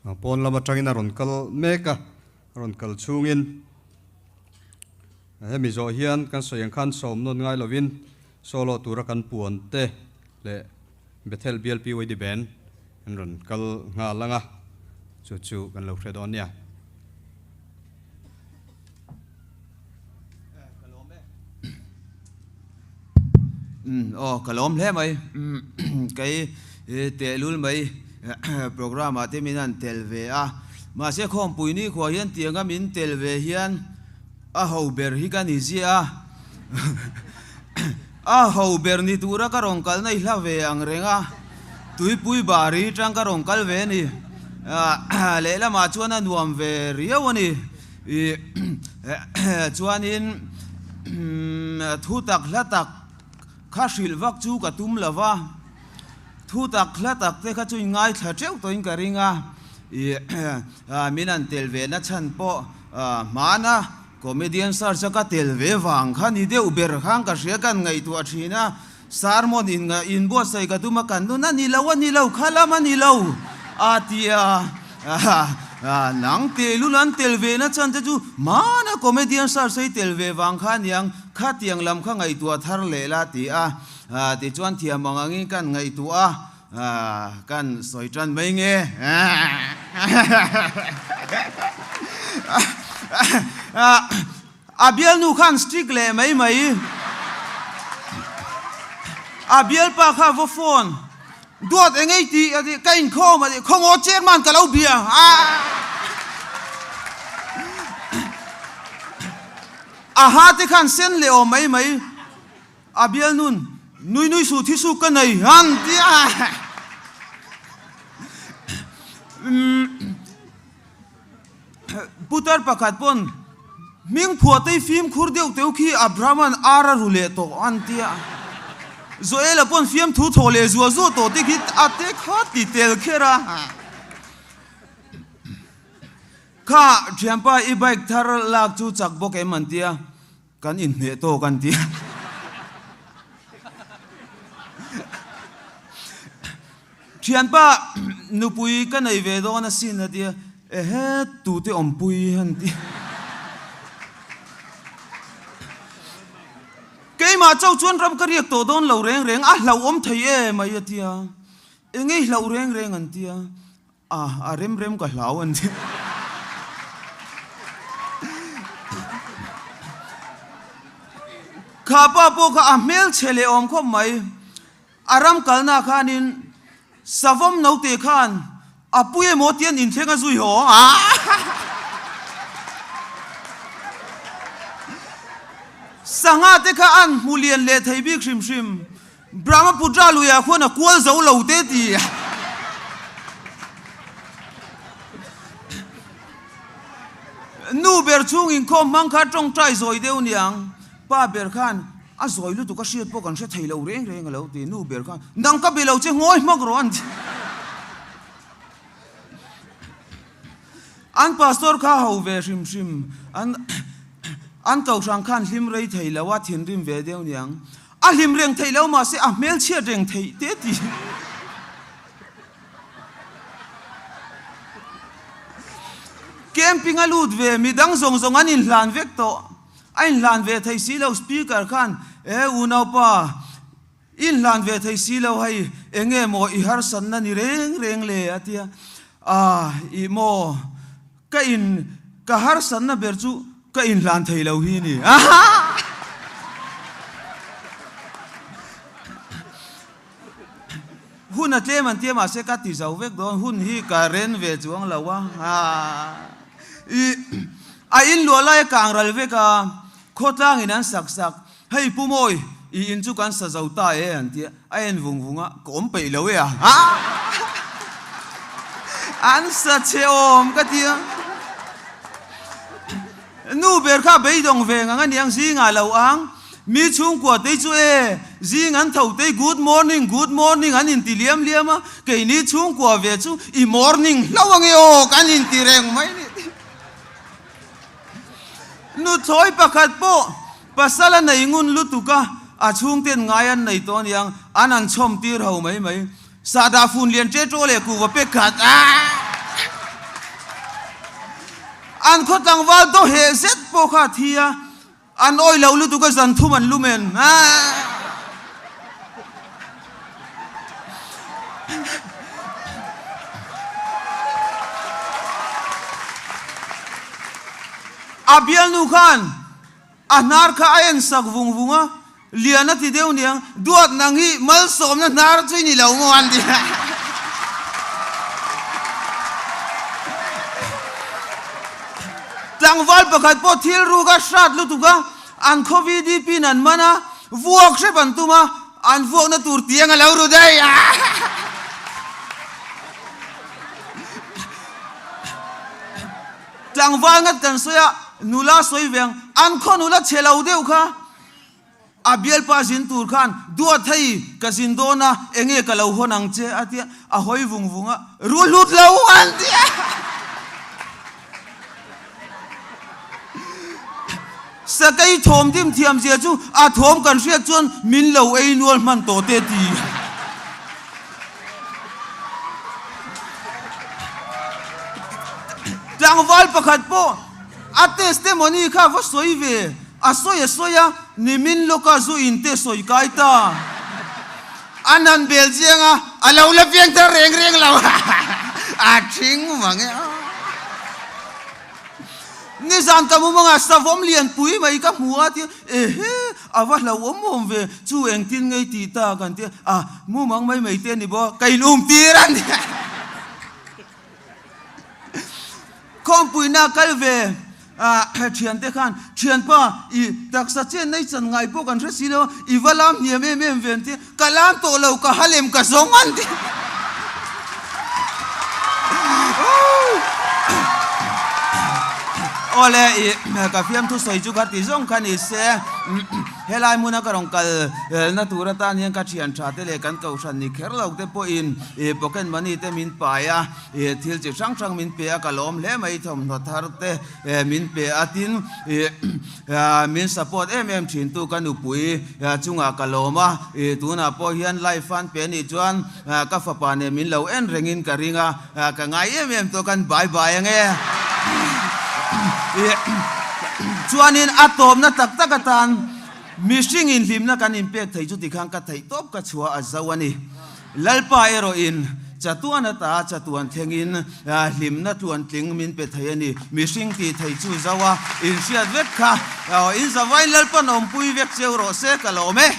Pawn lam atangin a rawn kal mek a, a rawn kal chhungin hemi zawh hian kan sawi ang khan sawm nawn ngai lovin solo tura kan puan te leh Bethel bial PYD Band an rawn kal nghal ang a, chu chu kan lo hre dawn nia. Aw ka lawm hle mai kei tehlul mai program ah te min han tel ve a mahse khawmpui ni khuah hian tianga min tel ve hian a ho ber hi ka ni ziah a a ho ber ni tura ka rawn kalna i hla ve ang reng a tuipui bari tang ka rawn kal ve a ni lehlamah chuan a nuam ve riau a ni. I chuanin thu tak hla tak kha hrilh vak chu ka tum lo va, thu tak hla tak te kha chu in ngaithla teuh tawhin ka ring a, i min an tel ve na chhan pawh hmana comedian search a ka tel ve vang kha ni deuh ber khan ka hria kan ngaihtuah thin a, sermon in inbuatsaih ka tum a kan nun a ni lo a ni lo kha lam a ni lo a ti a. Nang telul an tel ve na chan te chu hmana comedian search ei tel ve vang kha aniang khatiang lam kha ngaihtuah thar leh la ti a, tichuan thiam ang angin kan ngaihtuah a, kan sawi tan mai nge. A bialnu khan strict leh mai mai. A bialpa kha va phone duat engei tih a ti, ka inkhawm a ti, khawngaw chairman ka lo bia a. A ha te khan sen leh awm mai mai. A bialnun nui nui suh thi suh ka nei han ti a. Putar pakhat pawn hming phuatei fimkhur deuh teuh khi Abraham-a'n ar a ru leh tawh an ti a. Joel-a pawn fiamthu thaw leh zuah zuah tawh te khi a te kha ti tel kher a. Kha thianpa i bike thar lak chu chak bawk em an ti a. Kan inhneh tawk an ti a. Thianpa nupui ka nei ve dawn asin a ti a, ehe tute awmpui an ti a. Keimah chauh chuan ram ka riak tawh dawn lo reng reng a hlauhawm thei e mai a ti a, engei hlauh reng reng an ti a. A, a rem rem ka hlau an ti. Kha pa pawh kha a hmel chhe leh awm khawp mai. A ram kalna khanin savawm note khan a pui emaw tian inthleng a zui haw a. Sangha te kha an hmu lian leh thei bik hrim hrim. Brahmaputra luiah khuan a kual zo lo te ti. Nu ber chhung inkhawm hmang kha tawngtai zawi deuh niang. Pa ber khan a zawi lutuk a hriat pawh kan hre thei lo reng reng a lo ti. Nu ber khan nang ka be lo che ngawi hmak rawh an ti. An pastor kha ho ve hrim hrim. An an kohhran khan hlim rei thei lo a thinrim ve deuh niang. A hlim reng theih lo mahse a hmelchhiat reng theih te ti. Camping a lut ve midang zawng zawng an inhlan vek tawh. A inhlan ve thei si lo speaker khan e unaupa inhlan ve thei si lo hei enge maw i harsatna ni reng reng le a tia. Ah ih maw ka in ka harsatna ber chu ka inhlan thei lo hi ni. Hun a tlem an tia mahse ka ti zo vek dawn hun hi ka ren ve chuang lo a. I a in luah lai a kang ral vek a, khawtlang in an sak sak hei Pu Mawi i in chu kan sa zo ta e an tia a en vung vung a ka awm peih lo e a. An sa chhe awm ka tia. Nu ber kha beidawng ve ngang a niang zingah lo ang. Mi chhungkua tei chu e, zing an tho tei good morning, good morning an inti liam liam a, keini chhungkua ve chu i morning hlo ange aw kan inti reng mai ni. Nuthlawi pakhat pawh pasal a nei ngun lutuk a, a chhungten ngai an nei tawh aniang, an an chhawm tir ho mai mai. Sahdah fun lian ṭe ṭaw leh kuhva pek khat. An khaw tlangval daw heh zet pawh kha a thi a, an awih lo lutuk a zan thum an lum en. A bialnu khan A hnar kha a en sak vung vung a, Lian a ti deuh niang, Duat nang hi malsawmna hnar chu i ni lo maw an ti. Tlangval pakhat pawh thil ruk a hrat lutuk a, an khaw VDP in an man a, vuak hrep an tum a, an vuakna tur tiang a lo ru daih a. Tlangval ngat kan sawi a, nula sawi ve ang, an khaw nula chhe lo deuh kha a bialpa zin tur khan duat hei ka zin dawn a, enge ka lo hawn ang che a tia, a hawi vung vung a, ru hlut lo an tia. Sakei thawm dim thiam zia chu a thawm kan hriat chuan min lo ei nual hman tawh te ti. Tlangval pakhat pawh a testimony kha va sawi ve, a sawi a sawi a, nimin lawka zu in te sawi kai ta. An han bel chiang a, a lo la piang thar reng reng lo a thing mang e. Nizan ka mumanga savawm lianpui mai ka hmu a tia, ehe, a va hlauhawm awm ve, chu engtin ngei tih ta kan tia, a mumang mai mai te a ni bawk, ka in um tir a nia. Khawmpuina kal ve a thiante khan, thianpa i taksa chen nei chan ngai pawh kan hre si lo, i va lam hniam em em ve an tia, Ka lam tawh lo, ka halem ka zawng an ti. Awle i ka fiamthu sawi chu kha ti zawng kha ni se, helai hmuna ka rawn kal na tur atan hian ka thian tha te leh kan kohhran ni kher lo te pawhin i pocket money te min pai a, i thil chi hrang hrang min pe a, ka lawm hle mai thawmhnaw thar te min pe a, tin i Min support em em thin tu ka nupui chungah ka lawm a, tunah pawh hian live fan pe anih chuan ka fapa nen min lo en rengin ka ring a, ka ngai em em tawh kan bye bye ange. Chuanin a tawpna tak tak atan mihring inhlimna kan inpek thei chu tikhan ka theih tawp ka chhuah a zo a ni. Lalpa erawhin chatuan ata chatuan thlengin hlimna tluantling min pe thei a ni. Mihring tih thei chu zo a, inhriat vek kha. In zavain Lalpa'n awmpui vek cheu rawh se ka lawm e.